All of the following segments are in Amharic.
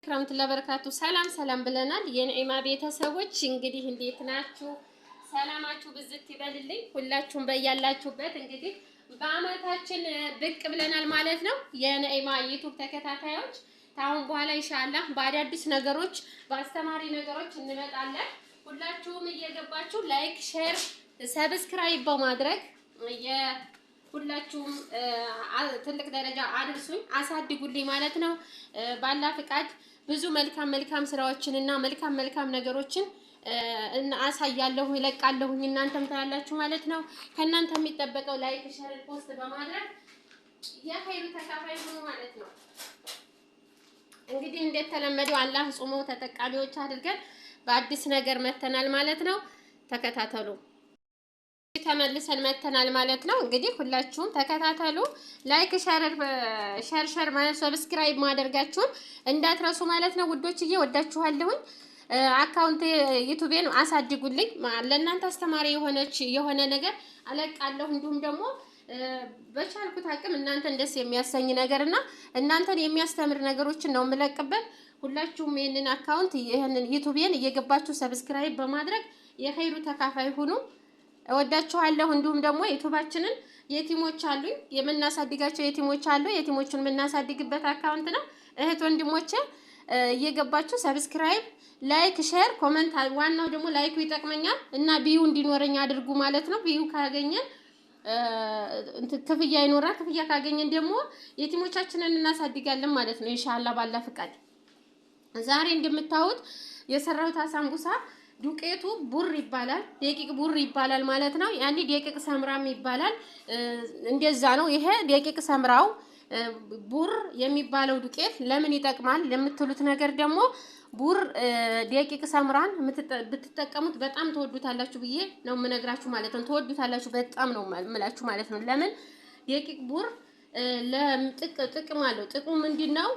ረህመቱላሂ በረካቱ። ሰላም ሰላም ብለናል። የነዒማ ቤተሰቦች እንግዲህ እንዴት ናችሁ? ሰላማችሁ ብዝት ይበልልኝ። ሁላችሁም በያላችሁበት እንግዲህ በአመታችን ብቅ ብለናል ማለት ነው። የነዒማ ዩቲዩብ ተከታታዮች ታሁን በኋላ ኢንሻአላህ በአዳዲስ ነገሮች በአስተማሪ ነገሮች እንመጣለን። ሁላችሁም እየገባችሁ like፣ share፣ subscribe በማድረግ ሁላችሁም ትልቅ ደረጃ አድርሱኝ፣ አሳድጉልኝ ማለት ነው። ባላ ፍቃድ ብዙ መልካም መልካም ስራዎችን እና መልካም መልካም ነገሮችን አሳያለሁ፣ እለቃለሁኝ። እናንተም ታያላችሁ ማለት ነው። ከእናንተ የሚጠበቀው like፣ share፣ post በማድረግ የኸይሩ ተካፋይ ሁኑ ማለት ነው። እንግዲህ እንደተለመደው አላህ ጾመው ተጠቃሚዎች አድርገን በአዲስ ነገር መተናል ማለት ነው። ተከታተሉ። ተመልሰን መተናል ማለት ነው። እንግዲህ ሁላችሁም ተከታተሉ። like share share share ማለት subscribe ማድረጋችሁን እንዳትረሱ ማለት ነው ውዶችዬ፣ ወዳችኋለሁኝ። account ዩቲዩቤን አሳድጉልኝ። ለእናንተ አስተማሪ የሆነች የሆነ ነገር አለቃለሁ። እንዲሁም ደግሞ በቻልኩት አቅም እናንተን ደስ የሚያሰኝ ነገር እና እናንተን የሚያስተምር ነገሮችን ነው የምለቅበት። ሁላችሁም ይህንን account ይህንን ዩቲዩቤን እየገባችሁ subscribe በማድረግ የኸይሩ ተካፋይ ሁኑ። እወዳችኋለሁ። እንዲሁም ደግሞ ዩቲዩባችንን የቲሞች አሉኝ የምናሳድጋቸው የቲሞች አሉ። የቲሞቹን የምናሳድግበት account ነው። እህት ወንድሞቼ እየገባችሁ subscribe፣ like፣ share፣ comment፣ ዋናው ደግሞ like ኡ ይጠቅመኛል እና view እንዲኖረኝ አድርጉ ማለት ነው። view ካገኘን ክፍያ ይኖራል። ክፍያ ካገኘን ደግሞ የቲሞቻችንን እናሳድጋለን ማለት ነው። ኢንሻአላህ ባላ ፍቃድ ዛሬ እንደምታዩት የሰራሁት አሳምቡሳ ዱቄቱ ቡር ይባላል። ደቂቅ ቡር ይባላል ማለት ነው። ያኔ ደቂቅ ሰምራም ይባላል። እንደዛ ነው። ይሄ ደቂቅ ሰምራው ቡር የሚባለው ዱቄት ለምን ይጠቅማል ለምትሉት ነገር ደግሞ ቡር ደቂቅ ሰምራን ብትጠቀሙት በጣም ትወዱታላችሁ ብዬ ነው የምነግራችሁ ማለት ነው። ትወዱታላችሁ በጣም ነው የምላችሁ ማለት ነው። ለምን ደቂቅ ቡር ጥቅም አለው። ጥቅሙ ምንድን ነው?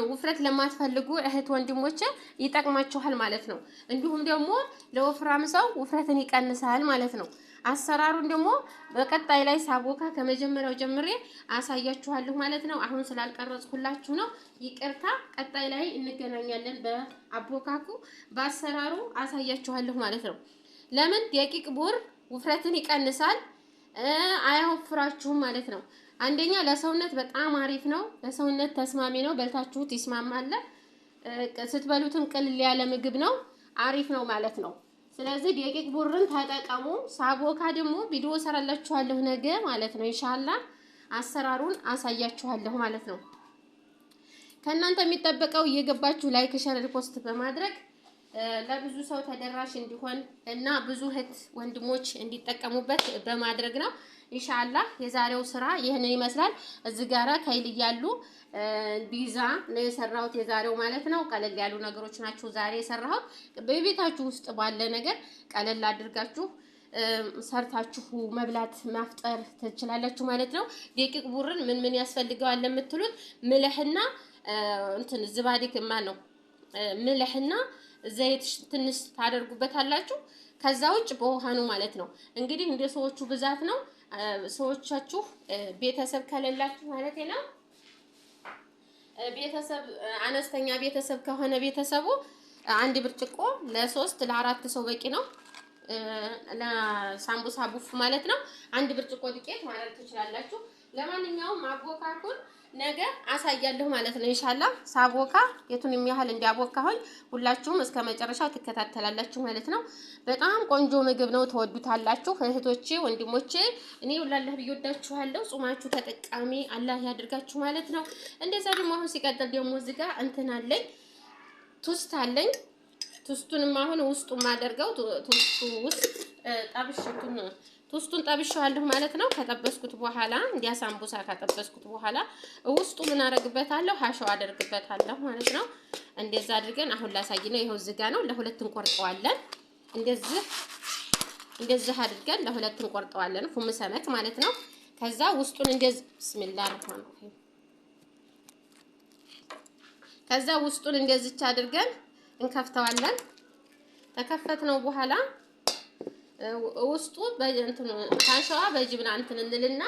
ውፍረት ለማትፈልጉ እህት ወንድሞች ይጠቅማችኋል ማለት ነው። እንዲሁም ደግሞ ለወፍራም ሰው ውፍረትን ይቀንሳል ማለት ነው። አሰራሩን ደግሞ በቀጣይ ላይ ሳቦካ ከመጀመሪያው ጀምሬ አሳያችኋለሁ ማለት ነው። አሁን ስላልቀረጽኩላችሁ ነው ይቅርታ። ቀጣይ ላይ እንገናኛለን። በአቦካኩ በአሰራሩ አሳያችኋለሁ ማለት ነው። ለምን ደቂቅ ቡር ውፍረትን ይቀንሳል፣ አያወፍራችሁም ማለት ነው። አንደኛ ለሰውነት በጣም አሪፍ ነው። ለሰውነት ተስማሚ ነው። በልታችሁት ይስማማል። ስትበሉትም ቅልል ያለ ምግብ ነው። አሪፍ ነው ማለት ነው። ስለዚህ ደቂቅ ቡርን ተጠቀሙ። ሳቦካ ደግሞ ቪዲዮ ሰራላችኋለሁ ነገ ማለት ነው። ኢንሻአላህ አሰራሩን አሳያችኋለሁ ማለት ነው። ከእናንተ የሚጠበቀው እየገባችሁ like፣ share፣ repost በማድረግ ለብዙ ሰው ተደራሽ እንዲሆን እና ብዙ እህት ወንድሞች እንዲጠቀሙበት በማድረግ ነው። ኢንሻአላህ የዛሬው ስራ ይህንን ይመስላል። እዚህ ጋራ ከይል እያሉ ቢዛ ነው የሰራሁት የዛሬው ማለት ነው። ቀለል ያሉ ነገሮች ናቸው ዛሬ የሰራሁት። በቤታችሁ ውስጥ ባለ ነገር ቀለል አድርጋችሁ ሰርታችሁ መብላት ማፍጠር ትችላላችሁ ማለት ነው። ደቂቅ ቡርን ምን ምን ያስፈልገዋል ለምትሉት ምልህና እንትን ዝባዲክ ማን ነው ምልህና ዘይት ትንሽ ታደርጉበታላችሁ። ከዛ ውጭ በውሃ ነው ማለት ነው። እንግዲህ እንደ ሰዎቹ ብዛት ነው። ሰዎቻችሁ ቤተሰብ ከሌላችሁ ማለት ነው። ቤተሰብ አነስተኛ ቤተሰብ ከሆነ ቤተሰቡ አንድ ብርጭቆ ለሶስት ለአራት ሰው በቂ ነው። ለሳምቡሳ ቡፍ ማለት ነው። አንድ ብርጭቆ ዱቄት ማለት ትችላላችሁ። ለማንኛውም አቦካኩን ነገ አሳያለሁ ማለት ነው። ኢንሻአላህ ሳቦካ የቱን የሚያህል እንዲያቦካሁኝ ሁላችሁም እስከ መጨረሻው ትከታተላላችሁ ማለት ነው። በጣም ቆንጆ ምግብ ነው፣ ትወዱታላችሁ። እህቶቼ ወንድሞቼ፣ እኔ ሁላላህ ብዬ ወዳችኋለሁ። ጾማችሁ ተጠቃሚ አላህ ያድርጋችሁ ማለት ነው። እንደዛ ደግሞ አሁን ሲቀጥል ደግሞ እዚህ ጋር እንትን አለኝ፣ toast አለኝ። ቱስቱንም አሁን ውስጡ ማደርገው toast ኡ ውስጥ ጠብሽቱን toast ኡን ጠብሼዋለሁ ማለት ነው። ከጠበስኩት በኋላ እንዲያ ሳምቡሳ ከጠበስኩት በኋላ ውስጡ ምን አደርግበታለሁ? ሀሸው አደርግበታለሁ ማለት ነው። እንደዛ አድርገን አሁን ላሳይ ነው። ይኸው እዚህ ጋ ነው። ለሁለት እንቆርጠዋለን። እንደዚህ እንደዚህ አድርገን ለሁለት እንቆርጠዋለን። ፉም ሰመክ ማለት ነው። ከዛ ውስጡን እንደዚህ ብስሚላህ ረህማን ረሂም። ከዛ ውስጡን እንደዚች አድርገን እንከፍተዋለን። ተከፈትነው በኋላ ውስጡ በእንትኑ ታሸዋ በጅብና እንትን እንልና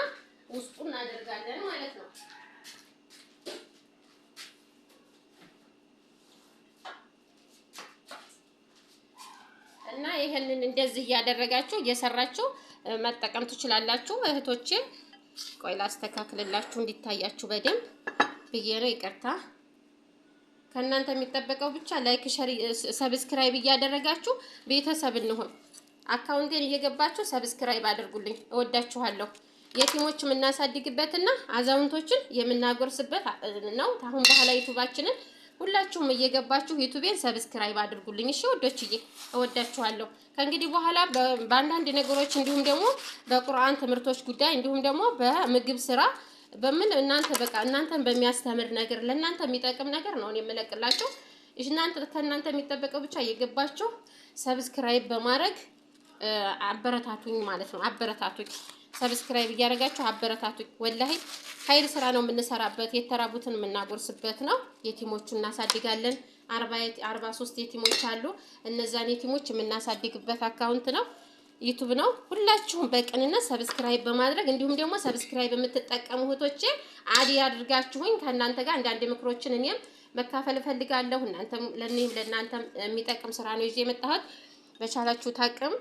ውስጡ እናደርጋለን ማለት ነው። ይሄንን እንደዚህ እያደረጋችሁ እየሰራችሁ መጠቀም ትችላላችሁ እህቶቼ። ቆይ ላስተካክልላችሁ እንዲታያችሁ በደንብ ብዬ ነው፣ ይቅርታ። ከእናንተ የሚጠበቀው ብቻ like፣ share፣ subscribe እያደረጋችሁ ቤተሰብ እንሆን። አካውንቴን እየገባችሁ subscribe አድርጉልኝ። እወዳችኋለሁ። የቲሞች የምናሳድግበትና አዛውንቶችን የምናጎርስበት ነው። አሁን በኋላ ዩቱባችንን ሁላችሁም እየገባችሁ ዩቱቤን subscribe አድርጉልኝ። እሺ ወዶችዬ፣ እወዳችኋለሁ። ከእንግዲህ በኋላ በአንዳንድ ነገሮች እንዲሁም ደግሞ በቁርአን ትምህርቶች ጉዳይ እንዲሁም ደግሞ በምግብ ስራ በምን እናንተ በቃ እናንተን በሚያስተምር ነገር ለእናንተ የሚጠቅም ነገር ነው እኔ የምለቅላችሁ። እናንተ ከእናንተ የሚጠበቀው ብቻ እየገባችሁ subscribe በማድረግ አበረታቱኝ ማለት ነው። አበረታቱኝ፣ subscribe እያደረጋችሁ አበረታቱኝ። ወላሂ ኸይር ስራ ነው የምንሰራበት፣ የተራቡትን የምናጎርስበት ነው። የቲሞቹ እናሳድጋለን። 43 የቲሞች አሉ። እነዛን የቲሞች የምናሳድግበት አካውንት ነው ዩቱብ ነው። ሁላችሁም በቅንነት subscribe በማድረግ እንዲሁም ደግሞ subscribe የምትጠቀሙ እህቶቼ add አድርጋችሁኝ ከእናንተ ጋር አንዳንድ ምክሮችን እኔም መካፈል እፈልጋለሁ። እናንተም ለእኔም ለእናንተም የሚጠቅም ስራ ነው ይዤ የመጣሁት። በቻላችሁት አቅም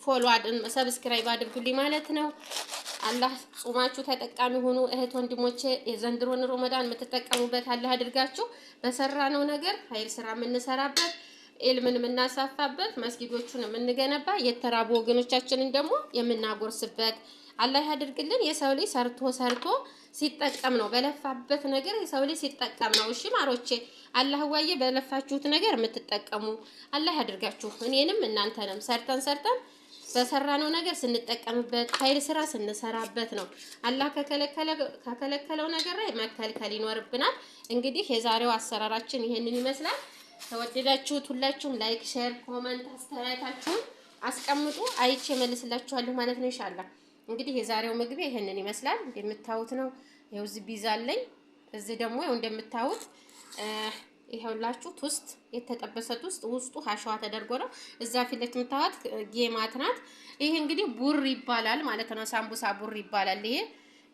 follow subscribe አድርጉልኝ ማለት ነው። አላህ ጾማችሁ ተጠቃሚ ሁኑ እህት ወንድሞቼ። የዘንድሮን ሮመዳን የምትጠቀሙበት አላህ አድርጋችሁ። በሰራነው ነገር ኸይር ስራ የምንሰራበት፣ ኢልምን የምናሳፋበት፣ መስጊዶቹን የምንገነባ፣ የተራቡ ወገኖቻችንን ደግሞ የምናጎርስበት አላህ ያድርግልን። የሰው ልጅ ሰርቶ ሰርቶ ሲጠቀም ነው፣ በለፋበት ነገር የሰው ልጅ ሲጠቀም ነው። እሺ ማሮቼ፣ አላህ ዋዬ በለፋችሁት ነገር የምትጠቀሙ አላህ ያድርጋችሁ። እኔንም እናንተንም ሰርተን ሰርተን በሰራነው ነገር ስንጠቀምበት ኸይር ስራ ስንሰራበት ነው። አላህ ከከለከለው ነገር ላይ መከልከል ይኖርብናል። እንግዲህ የዛሬው አሰራራችን ይሄንን ይመስላል። ከወደዳችሁት ሁላችሁም like፣ share፣ comment አስተያየታችሁን አስቀምጡ። አይቼ መልስላችኋለሁ ማለት ነው ኢንሻአላህ። እንግዲህ የዛሬው ምግቤ ይሄንን ይመስላል። እንደምታዩት ነው። ይኸው እዚህ ፒዛ አለኝ። እዚህ ደግሞ ይኸው እንደምታዩት ይኸውላችሁ toast፣ የተጠበሰ toast ውስጡ ሀሸዋ ተደርጎ ነው። እዛ ፊት ለፊት የምታዩት ጌማት ናት። ይሄ እንግዲህ ቡር ይባላል ማለት ነው። ሳምቡሳ ቡር ይባላል። ይሄ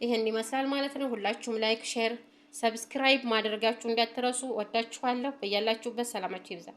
ይሄን ይመስላል ማለት ነው። ሁላችሁም like፣ share፣ subscribe ማድረጋችሁ እንዳትረሱ። ወዳችኋለሁ። በያላችሁበት ሰላማችሁ ይብዛ።